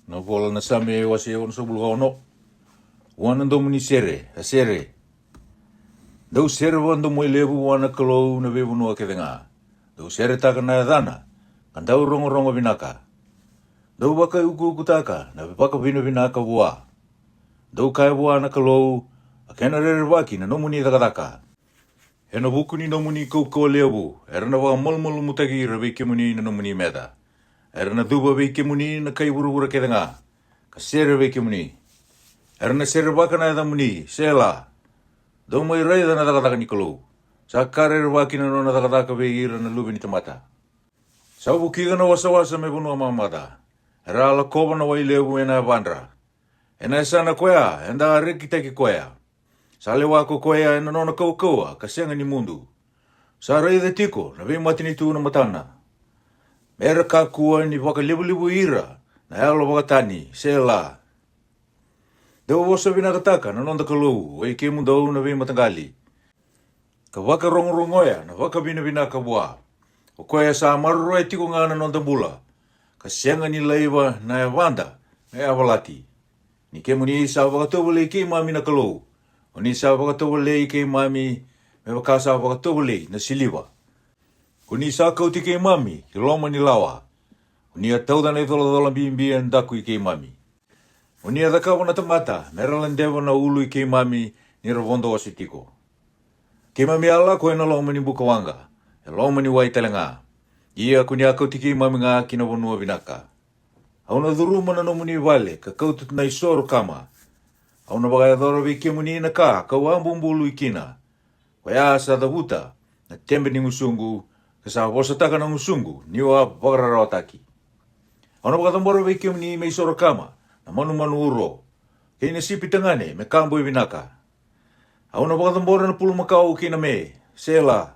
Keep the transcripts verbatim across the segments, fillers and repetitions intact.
Na vola na Same, wase onosagavulu ka ono. Vua na domo ni sere, a sere. Dou sere vakadomoilevu vua na Kalou na veivanua kece ga. Dou seretaka na yacana, ka dau rogorogo vinaka. Dou vakaiukuukutaka na vakavinavinaka vua. Dou kaya vua na Kalou, a kena rerevaki na nomuni cakacaka. Ena vuku ni nomuni kaukauwa levu era na vakamalumalumutaki ira vei kemuni na nomuni meca. Era na cuva vei kemuni na kai vuravura kece ga, ka sere vei kemuni. Era na serevaka na yacamuni, Sela. Dou mai raica na cakacaka ni Kalou. Sa ka rerevaki na nona cakacaka vei ira na luve ni tamata. Sa vukica na wasawasa me vanua mamaca. Era a lakova na wai levu ena yavadra. Ena yasana koya eda a rekitaki koya. Sa lewa ko koya ena nona kaukauwa ka sega ni mudu. Sa raica tiko na veimatanitu na matana. Me ra kakua ni vakalevulevui ira na yalo vakatani, Sela. Dou vosa vinakataka na noda Kalou, oi kemudou na veimataqali, ka vakarogorogoya na vakavinavinaka vua. O koya sa maroroya tiko ga na noda bula, ka sega ni laiva na yavada me yavalati. Ni kemuni sa vakatovolei keimami na Kalou, o ni sa vakatovolei keimami me vaka sa vakatovolei na siliva. Ko ni sa kauti keimami ki loma ni lawa. Ko ni a tauca na icolacola bibi e daku i keimami. Ko ni a cakava na tamata me ra ladeva na ulu i keimami ni ra vodo ose tiko. Keimami a lako ena loma ni buka waqa, e loma ni wai tale ga. Ia ko ni a kauti keimami ga ki na vanua vinaka. Au na curuma na nomuni vale ka kauta na isoro kama. Au na vakayacora vei kemuni na ka kau a bubului kina. Koya sa cavuta na tebe ni gusuqu, ka sa vosataka na gusuqu niu a vakararawataki. Au na vakacabora vei kemuni me isoro kama na manumanu uro, kei na sipi tagane me ka boi vinaka. Au na vakacabora na pulumakau kei na me, Sela.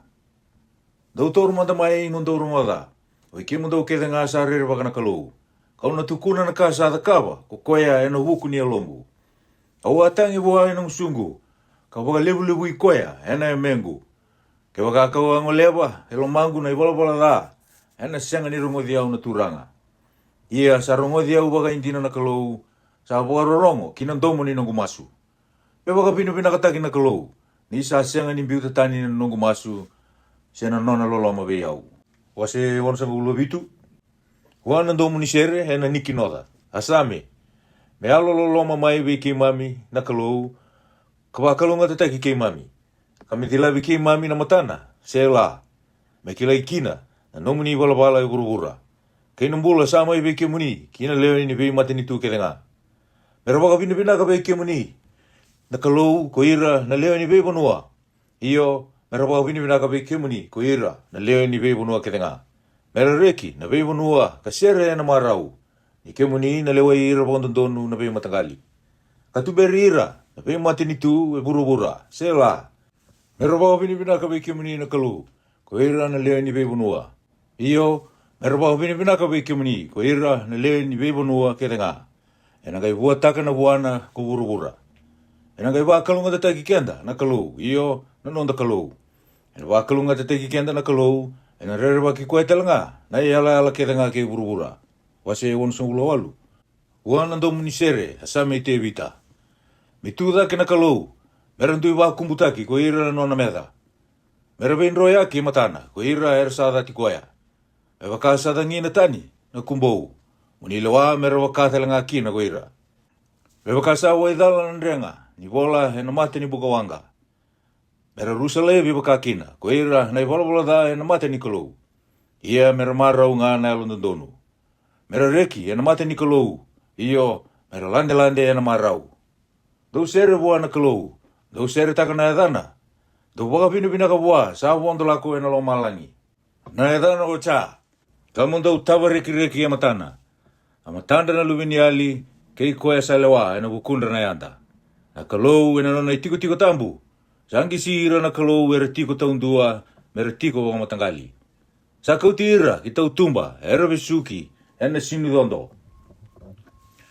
Dou toro mada mai mo dou rogoca, oi kemudou kece ga sa rerevaka na Kalou. Kau na tukuna na ka sa cakava ko koya ena vuku ni yaloqu. Au a tagi vua ena gusuqu, ka vakalevulevui koya ena yamequ. Kevaka kau a goleva e lomaqu na ivalavala ca, ena sega ni rogoci au na Turaga. Ia sa rogoci au vakaidina na Kalou, sa vakarorogo ki na domo ni noqu masu. Me vakavinavinakataki na Kalou, ni sa sega ni biuta tani na noqu masu, se na nona loloma vei au. Wase onosagavulu vitu. Vua na domo ni sere ena nikinoca, a Same. Me yalo loloma mai vei keimami na Kalou, ka vakalougatataki keimami, ka me cilavi keimami na matana, Sela. Me kilai kina na nomuni valavala e vuravura, kei na bula sa mai vei kemuni ki na lewe ni veimatanitu kece ga. Me ra vakavinavinaka vei kemuni na Kalou ko ira na lewe ni veivanua. Io, me ra vakavinavinaka vei kemuni ko ira na lewe ni veivanua kece ga. Me ra reki na veivanua ka sere ena marau. Ni kemuni na lewai ira vakadodonu na veimataqali, ka tuberi ira na veimatanitu e vuravura, Sela. Me ra vakavinavinaka vei kemuni na Kalou ko ira na lewe ni veivanua. Io, me ra vakavinavinaka vei kemuni ko ira na lewe ni veivanua kece ga. Ena qai vuataka na vuana ko vuravura. Ena qai vakalougatataki keda na Kalou, io, na noda Kalou. Ena vakalougatataki keda na Kalou, ena rerevaki koya tale ga na iyalayala kece ga kei vuravura. Wase onosagavulu walu. Vua na domo ni sere, a Same i Tevita. Me tu cake na Kalou, me ra dui vakubutaki ko ira na nona meca. Me ra veidroyaki e matana ko ira era sa cati koya. Me vaka sa cagina tani na kubou, mo ni lewa me ra vaka tale ga kina ko ira. Me vaka sa waicala na drega ni vola ena mata ni buka waqa. Me ra rusa laivi vaka kina ko ira na ivalavala ca ena mata ni Kalou. Ia me ra marau ga na yalododonu. Me ra reki ena mata ni Kalou, io, me ra ladelade ena marau. Dou sere vua na Kalou, dou seretaka na yacana. Dou vakavinavinaka vua sa vodo lako ena lomalagi, na yacana o Ja. Ka mo dou tavarekireki e matana, a matadra na luveniyali, kei koya sa lewa ena vukudra na yada. Na Kalou ena nona itikotiko tabu. Sa qisi ira na Kalou era tiko taudua me ra tiko vakamataqali. Sa kauti ira ki tautuba era vesuki ena sinucodo.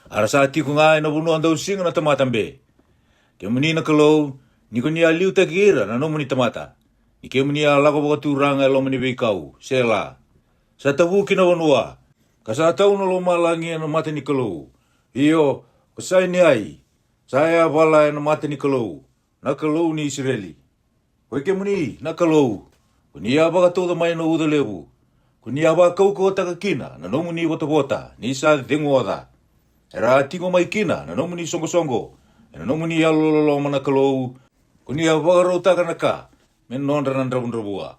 A ra sa tiko ga ena vanua dausiga na tamata be. Kemuni na Kalou, ni ko ni a liutaki ira na nomuni tamata, ni kemuni a lako vakaturaga e loma ni veikau, Sela. Sa tavuki na vanua, ka sa tau na lomalagi ena mata ni Kalou. Io, ko Saineai, sa yavala e na mata ni Kalou, na Kalou ni Isireli. Oi kemuni na Kalou, ko ni a vakatauca mai na uca levu, ko ni a vakaukauwataka kina na nomuni votavota ni sa cegu oca. Era a tiko mai kina na nomuni soqosoqo e na nomuni yalololoma na Kalou, ko ni a vakarautaka na ka me nodra na dravudravua.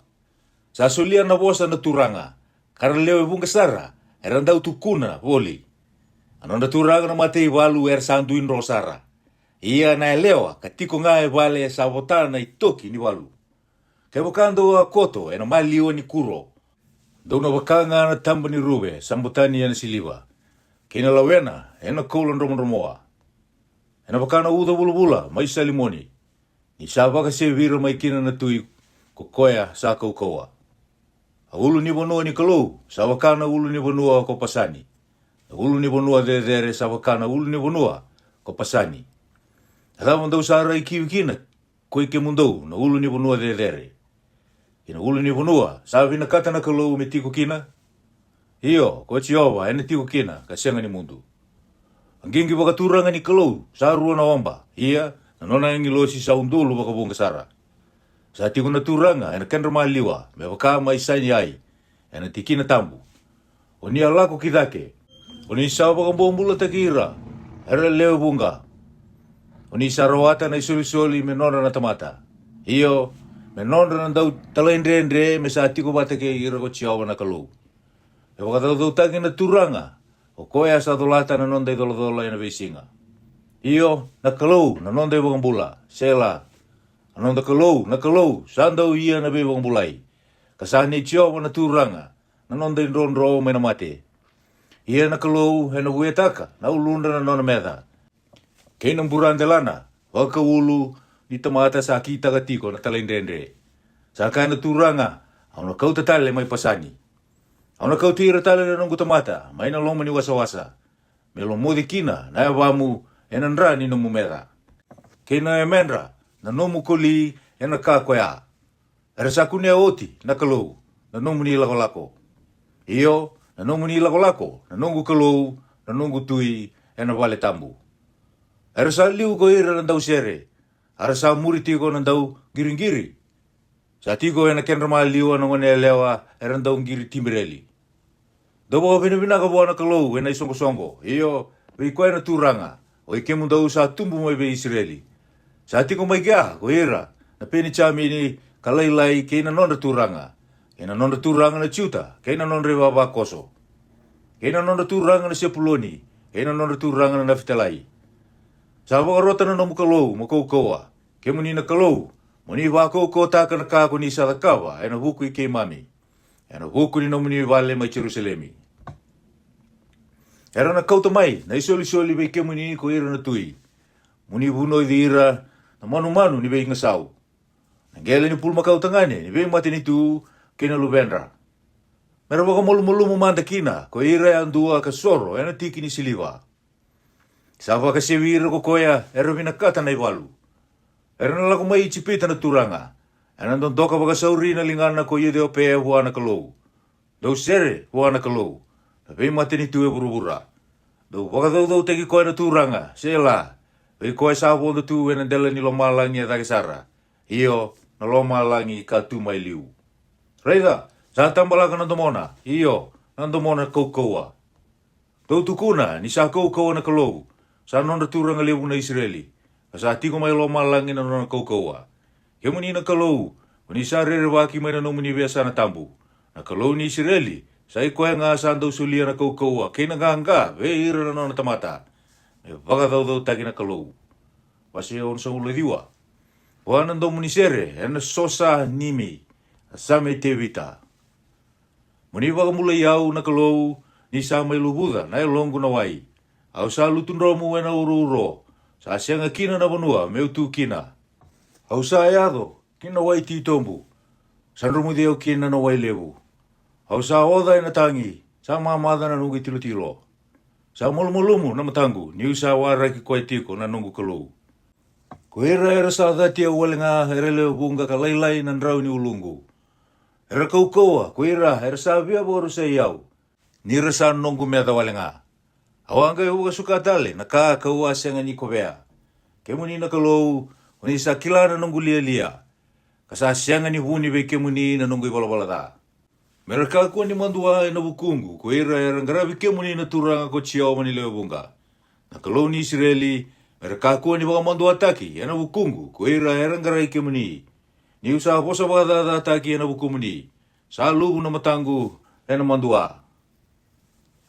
Sa solia na vosa na Turaga, ka ra lewe vuqa sara era dau tukuna voli. A nodra turaga na mataivalu era sa dui dro sara. Ia na yalewa ka tiko ga e vale sa vota na itoki ni valu. Kevaka dou a koto e na maliwa ni kuro, dou na vaka ga na taba ni ruve sa botani e na siliva, kei na lawena e na koula dromodromoa. E na vaka na uca vulavula mai Salimoni, ni sa vakasevi ira mai kina na tui ko koya sa kaukauwa. A ulu ni vanua ni Kalou sa vaka na ulu ni vanua ko Pasani. Na ulu ni vanua cecere sa vaka na ulu ni vanua ko Pasani. A cava dou sa rai kivi kina, koi kemudou na ulu ni vanua cecere, kei na ulu ni vanua sa vinakata na Kalou me tiko kina? Io, ko Jiova e na tiko kina ka sega ni mudu. A qiqi vakaturaga ni Kalou sa rua na oba, ia na nona agilosi sa udolu vakavuqa sara. Sa tiko na Turaga e na kedra maliwa me vaka mai Saineai e na tikina tabu. O ni a lako ki cake, o ni sa vakabobulataki ira era lewe vuqa. O ni sa rawata na isolisoli me nodra na tamata, io, me nodra na dau talaidredre me sa tiko vata kei ira ko Jiova na Kalou. E vakacaucautaki na Turaga, o koya sa colata na noda icolacola e na veisiga. Io, na Kalou na noda iVakabula, Sela. A noda Kalou na Kalou sa dau ia na veivakabulai, ka sa nei Jiova na Turaga na noda idrodro mai na mate. Ia na Kalou e na vuetaka na uludra na nona meca, kei na buradelana vakaulu ni tamata sa kitaka tiko na talaidredre. Sa kaya na Turaga, au na kauta tale mai Pasani. Au na kauti ira tale na noqu tamata mai na loma ni wasawasa, me lomoci kina na yavamu e na dra ni nomu meca, kei na yamedra na nomu koli e na ka koya. Era sa kunea oti na Kalou na nomuni lakolako, io, na nomuni lakolako na noqu Kalou, na noqu tui e na vale tabu. Era sa liu ko ira na dausere, a ra sa muri tiko na dauqiriqiri. Sa tiko e na kedra maliwa na goneyalewa era dauqiri tibereli. Dou vakavinavinaka vua na Kalou e na isoqosoqo, io, vei koya na Turaga, oi kemudou sa tubu mai vei Isireli. Sa tiko mai kea ko ira na Penijamini ka lailai kei na nodra turaga, kei na nodra turaga na Juta kei na nodra ivavakoso, kei na nodra turaga na Sepuloni, kei na nodra turaga na Nafitalai. Sa vakarota na nomu Kalou mo kaukauwa, kemuni na Kalou, mo ni vakaukauwataka na ka ko ni sa cakava e na vuku i keimami, e na vuku ni nomuni vale mai Jerusalemi. Era na kauta mai na isolisoli vei kemuni ko ira na tui, mo ni vunauci ira na manumanu ni veigasau, na qele ni pulumakau tagane ni veimatanitu kei na luvedra. Me ra vakamalumalumu mada kina ko ira yadua ka soro e na tiki ni siliva. Sa vakasevi ira ko koya era vinakata na ivalu. Era na lako mai Ijipita na Turaga, ena dodoka vakasauri na ligana ko Iciopea vua na Kalou. Dou sere vua na Kalou, na veimatanitu e vuravura. Dou vakacaucautaki koya na Turaga, Sela, vei koya sa vodo tu ena dela ni lomalagi e cake sara, io, na lomalagi ka tu mai liu. Raica, sa tabalaka na domona, io, na domona kaukauwa. Dou tukuna ni sa kaukauwa na Kalou, sa nodra Turaga levu na Isireli, ka sa tiko mai lomalagi na nona kaukauwa. Kemuni na Kalou, ko ni sa rerevaki mai na nomuni veiyasana tabu, na Kalou ni Isireli, sa i koya ga sa dau solia na kaukauwa kei na qaqa vei ira na nona tamata. Me vakacaucautaki na Kalou. Wase onosagavulu ka ciwa. Vua na domo ni sere ena Sosanimi. A Same i Tevita. Mo ni vakabulai au na Kalou, ni sa mai luvuca na yaloqu na wai. Au sa lutu dromu ena urouro, sa sega kina na vanua meu tu kina. Au sa yaco ki na wai titobu, sa dromuci au kina na wai levu. Au sa oca ena tagi, sa mamaca na noqu itilotilo. Sa malumalumu na mataqu niu sa waraki koya tiko na noqu Kalou. Ko ira era sa cati au wale ga era lewe vuqa ka lailai na drau ni uluqu. Era kaukauwa ko ira era sa via vakarusai au, ni ra sa noqu meca wale ga. Au a qai vakasuka tale na ka ka'u a sega ni kovea. Kemuni na Kalou, o ni sa kila na noqu lialia, ka sa sega ni vuni vei kemuni na noqu ivalavala ca. Me ra kakua ni madua e na vukuqu ko ira era qaravi kemuni na Turaga ko Jiova ni lewe vuqa, na Kalou ni Isireli. Me ra kakua ni vakamaduataki e na vukuqu ko ira era qarai kemuni. Ni'u sa vosa vakacacataki e na vukumuni, sa luvu na mataqu e na madua.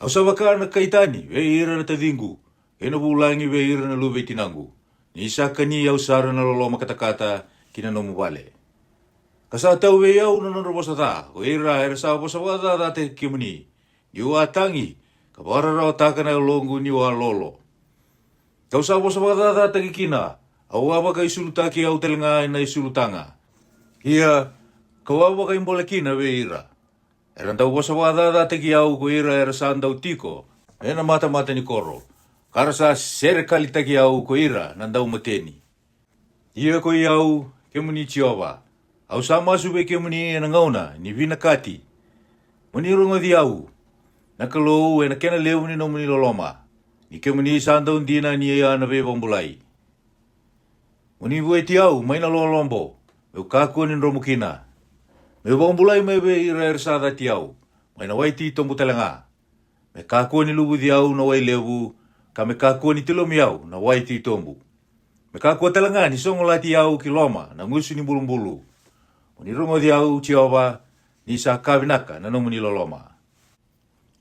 Au sa vaka na kai tani vei ira na taciqu, kei na vulagi vei ira na luve i tinaqu. Ni sa kani au sara na loloma katakata ki na nomu vale, ka sa tau vei au na nodra vosa ca ko ira era sa vosa vakacacataki kemuni. Ni'u a tagi ka vakararawataka na yaloqu ni'u a lolo, ka'u sa vosa vakacacataki kina, au a vakaisulutaki au tale ga e na isulu taga. Ia, ka'u a vakaibole kina vei ira. Era dau vosa vakacacataki au ko ira era sa dau tiko e na matamata ni koro, ka ra sa serekalitaki au ko ira na daumateni. Ia koi au, kemuni Jiova, au sa masu vei kemuni e na gauna ni vinakati. Mo ni rogoci au, na Kalou, e na kena levu ni nomuni loloma, ni kemuni sa dau dina ni a na veivakabulai. Mo ni vueti au mai na lolobo, me'u kakua ni dromu kina. Me'u vakabulai mai vei ira era sa cati au mai na wai titobu tale ga. Me kakua ni luvuci au na wai levu, ka me kakua ni tilomi au na wai titobu. Me kakua tale ga ni sogolati au ki loma na gusu ni bulubulu. Mo ni rogoci au, Jiova, ni sa ka vinaka na nomuni loloma.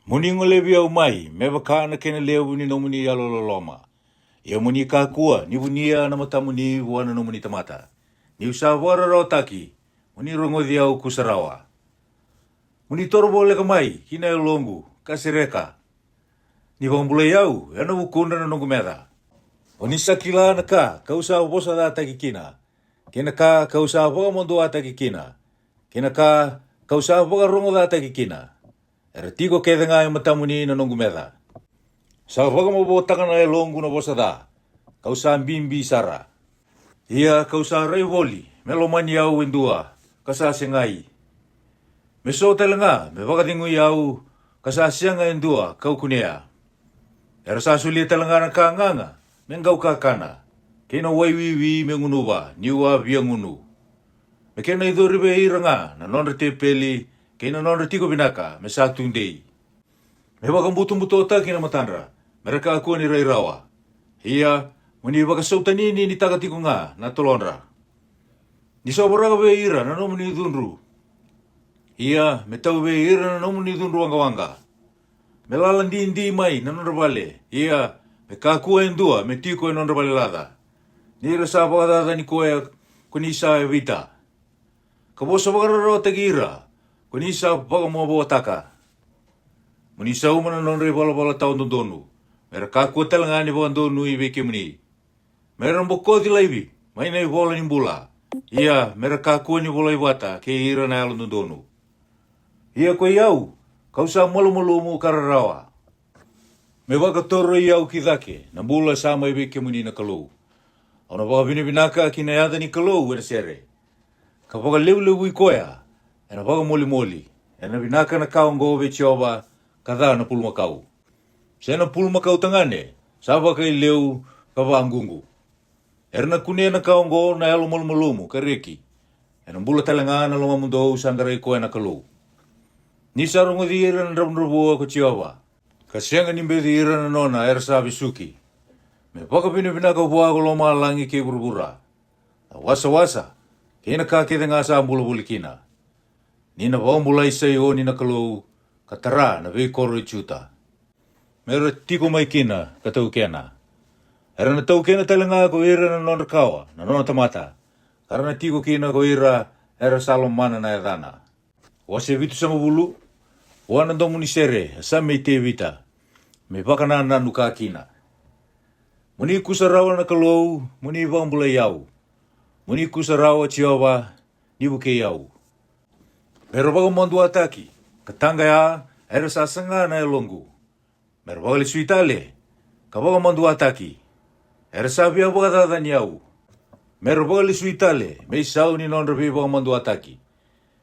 Mo ni golevi au mai me vaka na kena levu ni nomuni yalololoma. Ia mo ni kakua ni vunia na matamuni vua na nomuni tamata. Ni'u sa vakararawataki, mo ni rogoci au kusarawa. Mo ni toro voleka mai ki na yaloqu ka sereka. Ni vakabulai au e na vukudra na noqu meca. O ni sa kila na ka ka'u sa vosacataki kina, kei na ka ka'u sa vakamaduataki kina, kei na ka ka'u sa vakarogocataki kina. Era tiko kece ga e matamuni na noqu meca. Sa vakamavotaka na yaloqu na vosa ca, ka'u sa bibi sara. Ia ka'u sa rai voli me lomani au e dua, ka sa segai. Me so tale ga me vakacegui au, ka sa sega e dua ka'u kunea. Era sa solia tale ga na ka gaga me qau kakana, kei na wai wiwi me gunuva ni'u a via gunu. Me kena icori vei ira ga na nodra tepeli, kei na nodra tiko vinaka me sa tudei. Me vakabutobutotaki na matadra, me ra kakua ni rai rawa. Ia, mo ni vakasautanini ni taka tiko ga na tolodra. Ni sovaraka vei ira na nomuni cudru. Ia, me tau vei ira na nomuni cudru waqawaqa. Me lala didi mai na nodra vale. Ia, me kakua e dua me tiko e nodra vale laca. Ni ra sa vakacacani koya ko ni sa yavita, ka vosa vakararawataki ira ko ni sa vakamavoataka. Mo ni sauma na nodra ivalavala tawa dodonu, me ra kakua tale ga ni vakadonui vei kemuni. Me ra bokoci laivi mai na ivola ni bula. Ia me ra kakua ni volai vata kei ira na yalododonu. Ia koi au, ka'u sa malumalumu ka rarawa. Me vakatoroi au ki cake na bula sa mai vei kemuni na Kalou. Au na vakavinavinaka ki na yaca ni Kalou e na sere, ka vakalevulevui koya e na vakamolimoli. E na vinaka na ka oqo vei Jiova, ka ca na pulumakau. Se na pulumakau tagane sa vakaileu ka vaququ. Era na kunea na ka oqo na yalo malumalumu ka reki. E na bula tale ga na lomamudou sa qarai koya na Kalou. Ni sa rogoci ira na dravudravua ko Jiova, ka sega ni beci ira na nona era sa vesuki. Me vakavinavinaka vua ko lomalagi kei vuravura, na wasawasa kei na ka kece ga sa bula voli kina. Ni na vakabulai Saioni na Kalou, ka tara na veikoro i Juta. Me ra tiko mai kina ka taukena. Era na taukena tale ga ko ira na nodra kawa na nona tamata, ka ra na tiko kina ko ira era sa lomana na yacana. Wase vitusagavulu. Vua na domo ni sere a Same i Tevita, me vakanananu ka kina. Mo ni kusarawa na Kalou, mo ni vakabulai au. Mo ni kusarawa Jiova, ni vukei au. Me ra vakamaduataki ka taqaya era sa saga na yaloqu. Me ra vakalesui tale ka vakamaduataki era sa via vakacacani au. Me ra vakalesui tale me isau ni nodra veivakamaduataki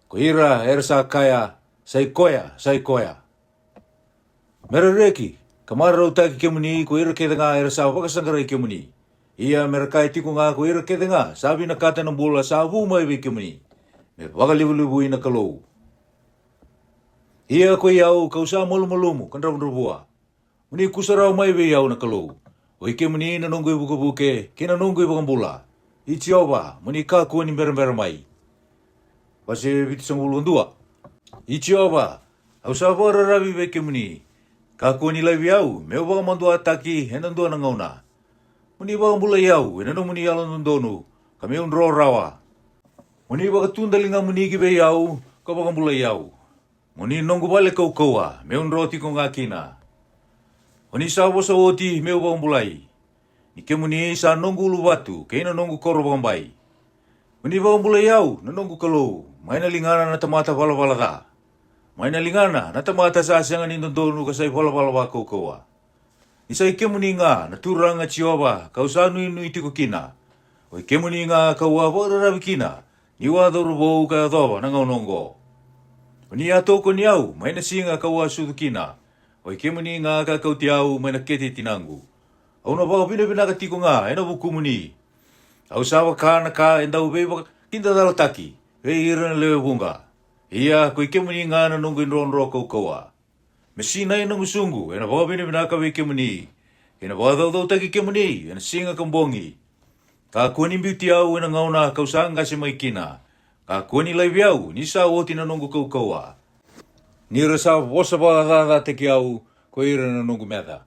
ko ira era sa kaya, "Sa i koya, sa i koya." Me ra reki ka marautaki kemuni ko ira kece ga era sa vakasaqarai kemuni. Ia me ra kaya tiko ga ko ira kece ga sa vinakata na bula sa vu mai vei kemuni, me vakalevulevui na Kalou. Ia ko i au ka'u sa malumalumu ka dravudravua, mo ni kusarawa mai vei au na Kalou, oi kemuni na noqu ivukevuke kei na noqu ivakabula. I Jiova, mo ni kakua ni berabera mai. Wase vitusagavulu ka dua. I Jiova, au sa vakararavi vei kemuni. Kakua ni laivi au me'u vakamaduataki ena dua na gauna. Mo ni vakabulai au ena nomuni yalododonu, ka me'u dro rawa. Mo ni vakatudaligamuniki vei au ka vakabulai au. Mo ni noqu vale kaukauwa me'u dro tiko ga kina. O ni sa vosa oti me'u vakabulai, ni kemuni sa noqu uluvatu kei na noqu koro vakabai. Mo ni vakabulai au na noqu Kalou mai na ligana na tamata valavala ca, mai na ligana na tamata sa sega ni dodonu ka sa ivalavala vakaukauwa. Ni sa i kemuni ga na Turaga Jiova ka'u sa nuinui tiko kina. O i kemuni ga ka'u a vakararavi kina, ni'u a cauravou ka yacova na gauna oqo. O ni a tokoni au mai na siga ka'u a sucu kina. O i kemuni ga ka kauti au mai na kete i tinaqu. Au na vakavinavinaka tiko ga ena vukumuni. Au sa vaka na ka e dau veivakakidacalataki vei ira na lewe vuqa. Ia ko i kemuni ga na noqu idrodro kaukauwa. Me sinai na gusuqu ena vakavinavinaka vei kemuni, kei na vakacaucautaki kemuni ena siga ka bogi. Kakua ni biuti au ena gauna ka'u sa qase mai kina. Kakua ni laivi au ni sa oti na noqu kaukauwa. Ni ra sa vosa vakacacataki au ko ira na noqu meca,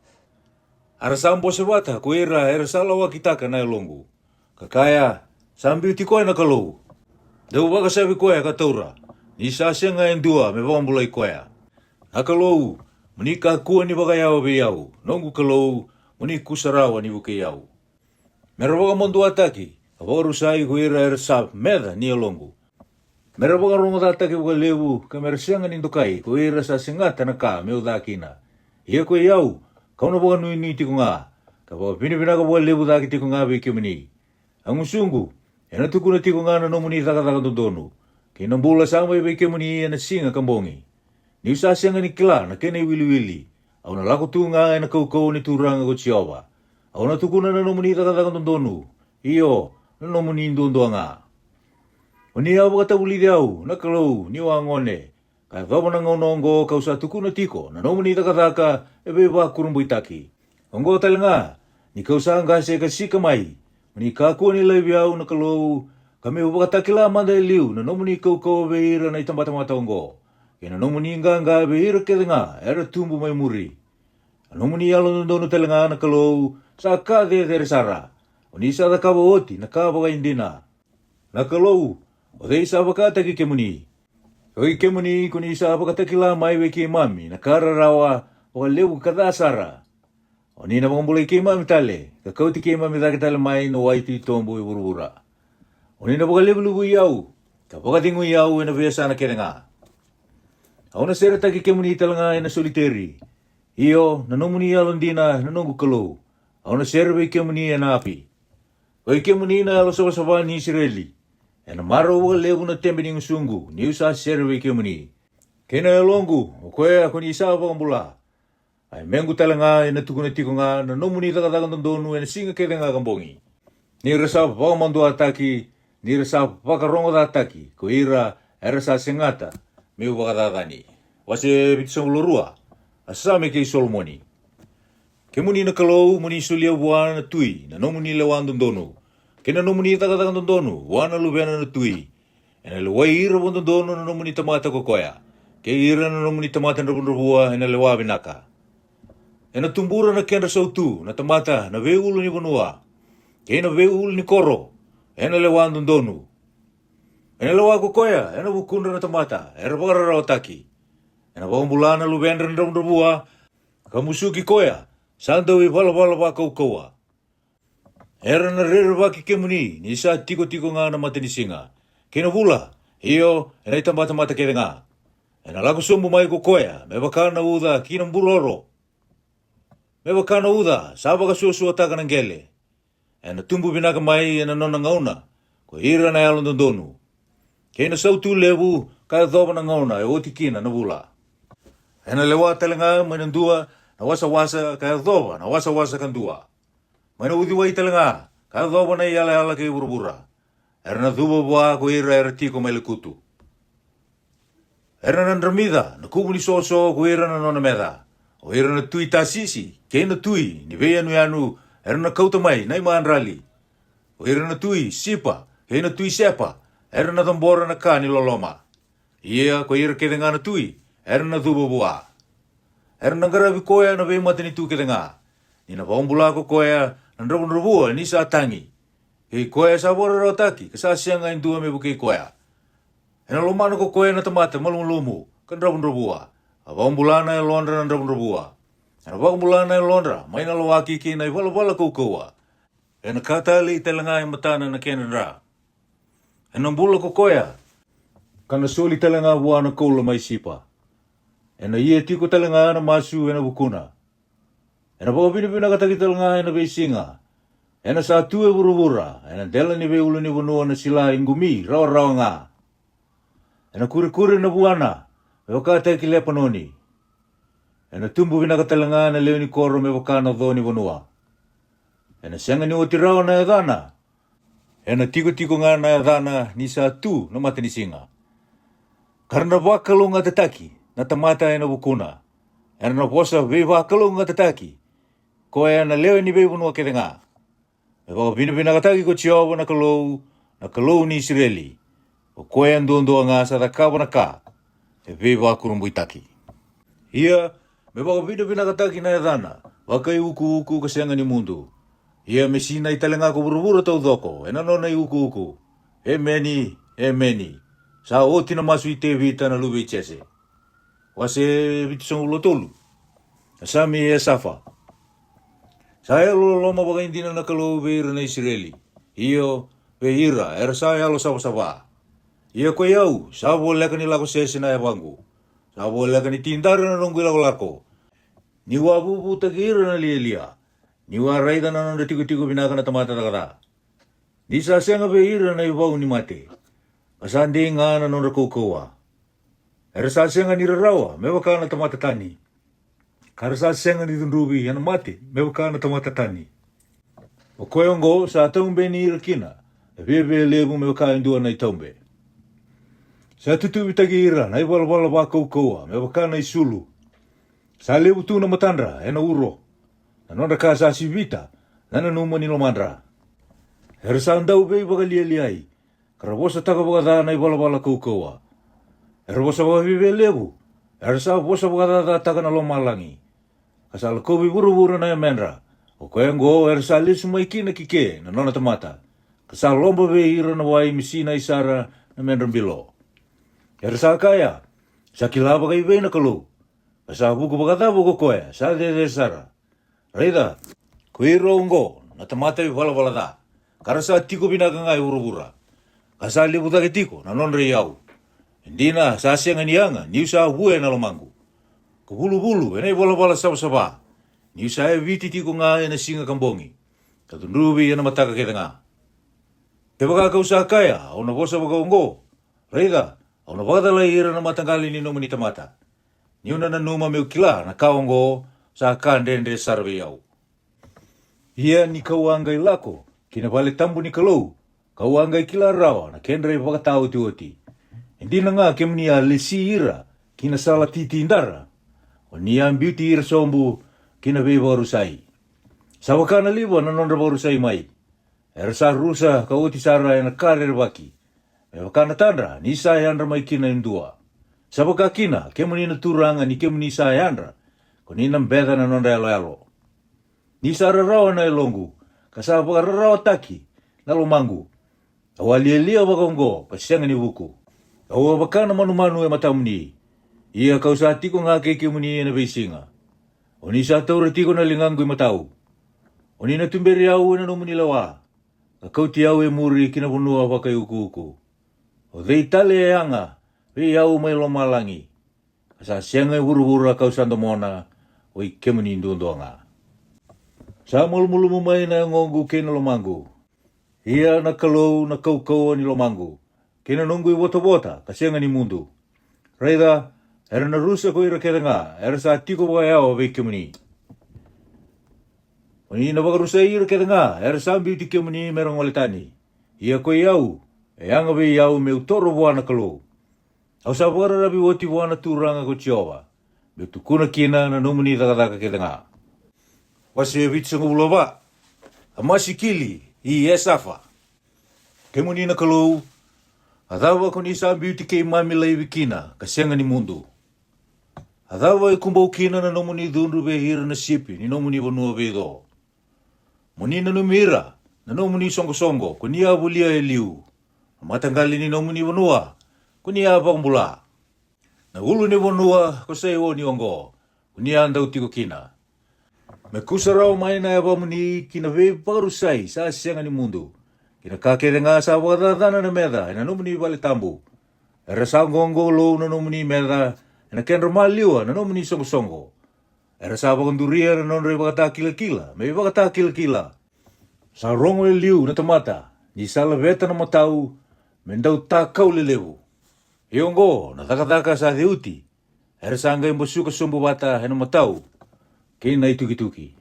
a ra sa bose vata ko ira era sa lawakitaka na yaloqu, ka kaya, sa biuti koya na Kalou. Dau vakasavi koya ka taura, ni sa sega e dua me vakabulai koya. Na Kalou, mo ni kakua ni vakayawa vei au, noqu Kalou, mo ni kusarawa ni vukei au. Me ra vakamaduataki ka vakarusai ko ira era sa meca ni yaloqu. Me ra vakarogocataki vakalevu ka me ra sega ni dokai ko ira sa segata na ka me'u ca kina. Ia ko i au, ka'u na vakanuinui tiko ga, ka vakavinavinaka vakalevu cake tiko ga vei kemuni. A gusuqu ena tukuna tiko ga na nomuni cakacaka dodonu, kei na bula sa mai vei kemuni ena siga ka bogi. Ni'u sa sega ni kila na kena iwiliwili, au na lako tu ga ena kaukauwa ni Turaga ko Jiova. Au na tukuna na nomuni cakacaka dodonu, io, na nomuni duadua ga. O ni a vakatavulici au na Kalou ni'u a gone, ka yacova na gauna oqo ka'u sa tukuna tiko na nomuni cakacaka e veivakurabuitaki. Oqo tale ga, ni ka'u sa qase ka sika mai, mo ni kakua ni laivi au na Kalou, ka me'u vakatakila mada e liu na nomuni kaukauwa vei ira na itabatamata oqo, kei na nomuni qaqa vei ira kece ga era tubu mai muri. A nomuni yalododonu tale ga na Kalou sa ka cecere sara. O ni sa cakava oti na ka vakaidina. Na Kalou, o cei sa vakataki kemuni? O i kemuni ko ni sa vakatakila mai vei keimami na ka rarawa vakalevu ka ca sara. O ni na vakabulai keimami tale, ka kauti keimami cake tale mai na wai titobu e vuravura. O ni na vakalevulevui au, ka vakacegui au ena veiyasana kece ga. Au na seretaki kemuni tale ga ena soliteri. Io, na nomuni yalodina na noqu Kalou, au na sere vei kemuni ena api. Oi kemuni na yalosavasava ni Isireli, ena marau vakalevu na tebe ni gusuqu ni'u sa sere vei kemuni. Kei na yaloqu, o koya ko ni sa vakabula. A yamequ tale ga ena tukuna tiko ga na nomuni cakacaka dodonu ena siga kece ga ka bogi. Ni ra sa vakamaduataki, ni ra sa vakarogocataki ko ira era sa segata me'u vakacacani. Wase vitusagavulu ka rua. A Same kei Solomoni. Kemuni na Kalou, mo ni solia vua na tui na nomuni lewa dodonu, kei na nomuni cakacaka dodonu vua na luvena na tui. Ena lewai ira vakadodonu na nomuni tamata ko koya, kei ira na nomuni tamata dravudravua ena lewa vinaka. Ena tubura na kedra sautu na tamata na veiulunivanua, kei na veiulunikoro ena lewa dodonu. Ena lewa ko koya ena vukudra na tamata era vakararawataki. Ena vakabula na luvedra dravudravua, ka musuki koya sa dau ivalavala vakaukauwa. Era na rerevaki kemuni ni sa tikotiko ga na matanisiga kei na vula, io, ena itabatamata kece ga. Ena lako sobu mai ko koya me vaka na uca ki na buroro, me vaka na uca sa vakasuasuataka na qele. Ena tubu vinaka mai ena nona gauna ko ira na yalododonu, kei na sautu levu ka yacova na gauna e oti kina na vula. Ena lewa tale ga mai na dua na wasawasa ka yacova na wasawasa kadua. Mai na uciwai tale ga ka yacova na iyalayala kei vuravura. Era na cuva vua ko ira era tiko mai lekutu. Era na dramica na kuvu ni soso ko ira na nona meca. O ira na tui Tasisi kei na tui ni veiyanuyanu era na kauta mai na imadrali. O ira na tui Sipa kei na tui Sepa era na cabora na ka ni loloma. Ia ko ira kece ga na tui era na cuva vua. Era na qaravi koya na veimatanitu kece ga. Ni na vakabula ko koya na dravudravua ni sa tagi, kei koya sa vakararawataki ka sa sega e dua me vukei koya. Ena lomana ko koya na tamata malumalumu ka dravudravua, a vakabula na yalodra na dravudravua. Ena vakabula na yalodra mai na lawaki kei na ivalavala kaukauwa. Ena ka talei tale ga e matana na kena dra. Ena bula ko koya ka na soli tale ga vua na koula mai Sipa. Ena ia tiko tale ga na masu ena vukuna. Ena vakavinavinakataki tale ga ena veisiga. Ena sa tu e vuravura ena dela ni veiulunivanua na sila i qumi rawarawa ga. Ena kurekure na vuana me vakataki Lepanoni. Ena tubu vinaka tale ga na lewe ni koro me vaka na co ni vanua. Ena sega ni oti rawa na yacana. Ena tikotiko ga na yacana ni sa tu na matanisiga. Ka ra na vakalougatataki na tamata ena vukuna. Era na vosa veivakalougatataki koya na lewe ni veivanua kece ga. Me vakavinavinakataki ko Jiova na Kalou, na Kalou ni Isireli. O koya duadua ga sa cakava na ka e veivakurabuitaki. Ia me vakavinavinakataki na yacana vakaiukuuku ka sega ni mudu. Ia me sinai tale ga ko vuravura taucoko ena nona iukuuku. Emeni, emeni. Sa oti na masu i Tevita na luve i Jese. Wase vitusagavulu tolu. Na Sami i Esafa. Sa yalololoma vakaidina na Kalou vei ira na Isireli. Io, vei ira era sa yalosavasava. Ia ko i au sa voleka ni lako sese na yavaqu. Sa voleka ni tidara na noqu ilakolako. Niu a vuvutaki ira na lialia. Niu a raica na nodra tikotiko vinaka na tamata cakacaka. Ni sa sega vei ira na ivau ni mate, ka sa dei ga na nodra kaukauwa. Era sa sega ni rarawa me vaka na tamata tani, ka ra sa sega ni cudruvi ena mate me vaka na tamata tani. O koya oqo sa taubeni ira kina e viavialevu me vaka e dua na itaube. Sa tutuvitaki ira na ivalavala vakaukauwa me vaka na isulu. Sa levu tu na matadra ena uro. Na nodra ka sa sivita na nanuma ni lomadra. Era sa dau veivakalialiai, ka ra vosataka vakaca na ivalavala kaukauwa. Era vosa vakaviavialevu, era sa vosa vakacacataka na lomalagi. Ka sa lakovi vuravura na yamedra. O koya oqo era sa lesu mai kina ki ke na nona tamata, ka sa loba vei ira na wai me sinai sara na medra bilo. Era sa kaya, sa kila vakaivei na Kalou? Ka sa vuku vakacava ko koya sa cecere sara? Raica, ko ira oqo na tamata ivalavala ca, ka ra sa tiko vinaka ga e vuravura, ka sa levu cake tiko na nodra iyau. E dina sa sega ni yaga niu sa vue na lomaqu, ka vuluvulu ena ivalavala savasava, niu sa yaviti tiko ga ena siga ka bogi, ka cudruvi ena mataka kece ga. Kevaka kau sa kaya, au na vosa vakaoqo, raica, au na vakacalai ira na mataqali ni nomuni tamata. Niu na nanuma meu kila na ka oqo sa ka dredre sara vei au. Ia ni kau a qai lako ki na vale tabu ni Kalou, kau a qai kila rawa na kedra ivakataotioti. E dina ga kemuni a lesi ira ki na sala titidara, o ni a biuti ira sobu ki na veivakarusai. Sa vaka na liva na nodra vakarusai mai. Era sa rusa ka oti sara ena ka rerevaki, me vaka na tadra ni sa yadra mai kina e dua. Sa vaka kina kemuni na Turaga ni kemuni sa yadra, ko ni na beca na nodra yaloyalo. Ni sa rarawa na yaloqu, ka sa vakararawataki na lomaqu. Au a lialia vakaoqo ka sega ni vuku. Au a vaka na manumanu e matamuni. Ia kau sa tiko ga kei kemuni ena veisiga. O ni sa taura tiko na ligaqu i matau. O ni na tuberi au ena nomuni lewa, ka kauti au e muri ki na vanua vakaiukuuku. O cei tale e yaga vei au mai lomalagi? Ka sa sega e vuravura kau sa domona, o i kemuni duadua ga. Sa malumalumu mai na yagoqu kei na lomaqu. Ia na Kalou na kaukauwa ni lomaqu, kei na noqu ivotavota ka sega ni mudu. Raica, era na rusa ko ira kece ga era sa tiko vakayawa vei kemuni. Mo ni na vakarusai ira kece ga era sa biuti kemuni me ra gole tani. Ia koi au, e yaga vei au me'u toro vua na Kalou. Au sa vakararavi oti vua na Turaga ko Jiova, me'u tukuna kina na nomuni cakacaka kece ga. Wase vitusagavulu ka va. A masikili i Esafa. Kemuni na Kalou, a cava ko ni sa biuti keimami laivi kina ka sega ni mudu? A cava e kubou kina na nomuni cudru vei ira na sipi ni nomuni vanua veico? Mo ni nanumi ira na nomuni soqosoqo ko ni a volia e liu, na mataqali ni nomuni vanua ko ni a vakabula. Na ulu ni vanua ko Saioni oqo, ko ni a dau tiko kina. Me kusa rawa mai na yavamuni ki na veivakarusai sa sega ni mudu, ki na ka kece ga sa vakacacana na meca e na nomuni vale tabu. Era sa qoqolou na nomuni meca, e na kedra maliwa na nomuni soqosoqo. Era sa vakaduria na nodra ivakatakilakila me ivakatakilakila. Sa rogo e liu na tamata ni sa laveta na matau me dau takau lelevu. Ia oqo na cakacaka sa ceuti, era sa qai basuka sobu vata e na matau kei na itukituki.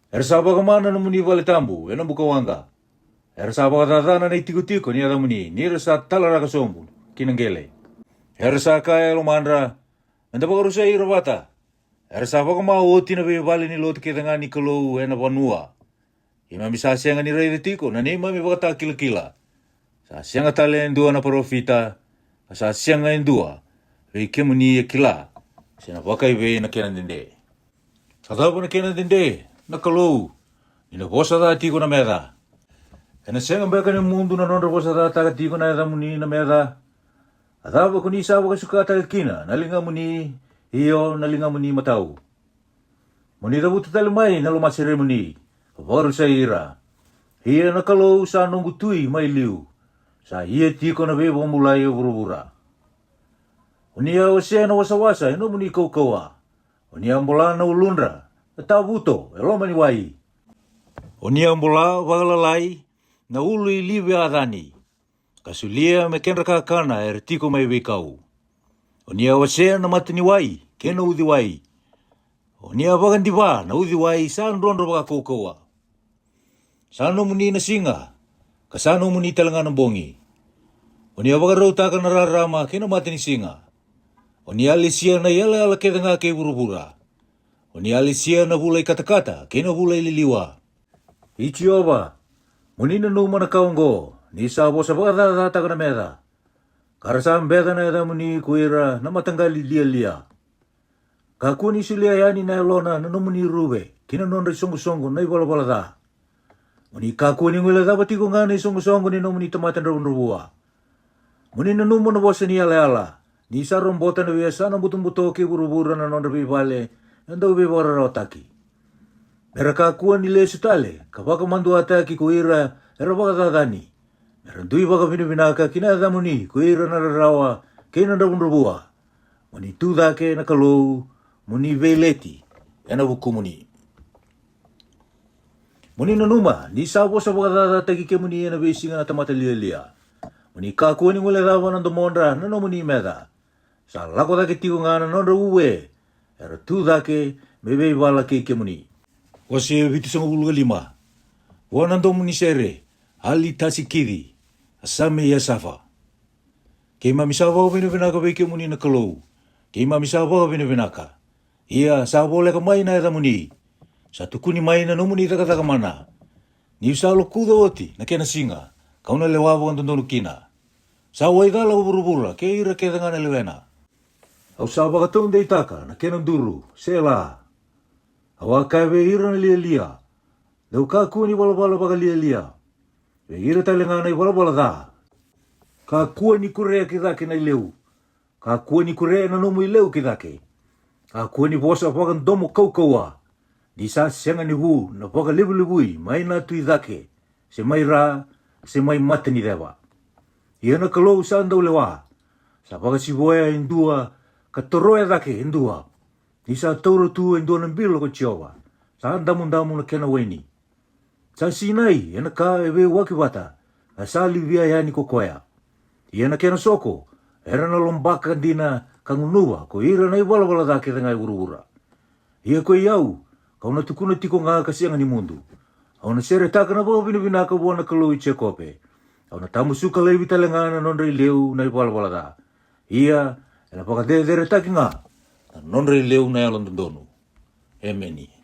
Era sa vakama na nomuni vale tabu e na bukawaqa. Era sa vakacacana na itikotiko ni yacamuni ni ra sa talaraka sobu ki na qele. Era sa kaya e lomadra, me da vakarusai ira vata. Era sa vakama oti na veivale ni lotu kece ga ni Kalou e na vanua. Keimami sa sega ni raica tiko na neimami ivakatakilakila. Sa sega tale e dua na parofita, ka sa sega e dua vei kemuni e kila se na vakaivei na kena dede. A cava na kena dede, na Kalou, ni na vosa ca tiko na meca? E na sega beka ni mudu na nodra vosa cataka tiko na yacamuni na meca? A cava ko ni sa vakasukataka kina na ligamuni, io na ligamuni matau? Mo ni cavuta tale mai na lomaseremuni, ka vakarusai ira. Ia na Kalou sa noqu tui mai liu, sa ia tiko na veivakabulai e vuravura. O ni a wasea na wasawasa e nomuni kaukauwa. O ni a bola na uludra na tavuto e loma ni wai. O ni a bola vakalalai na ulu i Liviacani, ka solia me kedra kakana era tiko mai veikau. O ni a wasea na mata ni wai kei na uciwai. O ni a vakadiva na uciwai sa drodro vakakaukauwa. Sa nomuni na siga, ka sa nomuni tale ga na bogi. O ni a vakarautaka na rarama kei na mata ni siga. O ni a lesia na iyalayala kece ga kei vuravura. O ni a lesia na vula i katakata kei na vula i liliwa. I Jiova, mo ni nanuma na ka oqo, ni sa vosa vakacacataka na meca, ka ra sa beca na yacamuni ko ira na mataqali lialia. Kakua ni solia yani na yalona na nomuni ruve ki na nodra isoqosoqo na ivalavala ca. Mo ni kakua ni guilecava tiko ga na isoqosoqo ni nomuni tamata dravudravua. Mo ni nanuma na vosa ni yalayala, ni sa robota na veiyasana butobuto kei vuravura na nodra veivale na dauveivakararawataki. Me ra kakua ni lesu tale ka vakamaduataki ko ira era vakacacani. Me ra dui vakavinavinaka ki na yacamuni ko ira na rarawa kei na dravudravua. Mo ni tu cake na Kalou, mo ni veileti e na vukumuni. Mo ni nanuma ni sa vosa vakacacataki kemuni e na veisiga na tamata lialia. Mo ni kakua ni guilecava na domodra na nomuni meca. Sa lako cake tiko ga na nodra uwe, era tu cake me veivala kei kemuni. Wase vitusagavulu ka lima. Vua na domo ni sere, Alitasikiri, a same i Esafa. Keimami sa vakavinavinaka vei kemuni na Kalou, keimami sa vakavinavinaka. Ia sa voleka mai na yacamuni, sa tukuni mai na nomuni cakacaka mana. Ni'u sa lokuca oti na kena siga, ka'u na lewa vakadodonu kina. Sa waicala ko vuravura kei ira kece ga na lewena. Au sa vakataudeitaka na kena duru, sela. Au a kaya vei ira na lialia, dou kakua ni valavala vakalialia. Vei ira tale ga na ivalavala ca, kakua ni kurea ki cake na ileu. Kakua ni kurea na nomu ileu ki cake. Kakua ni vosa vakadomo kaukauwa. Ni sa sega ni vu na vakalevulevui mai na tu i cake, se mai ra, se mai mata ni ceva. Ia na Kalou sa daulewa, sa vakasivoya e dua, ka toroya cake e dua. Ni sa taura tu e dua na bilo ko Jiova, sa damudamu na kena waini. Sa sinai e na ka e veiwaki vata, ka sa livia yani ko koya. Ia na kena soko, era na lobaka dina ka gunuva ko ira na ivalavala ca kece ga e vuravura. Ia ko i au, Ka'u na tukuna tiko ga ka sega ni mudu. Au na seretaka na vakavinavinaka vua na Kalou i Jekope. Au na tamusuka laivi tale ga na nodra i liu na i valavala ca. Ia, ena vakaceceretaki ga na nodra i liu na yalododonu. Emeni.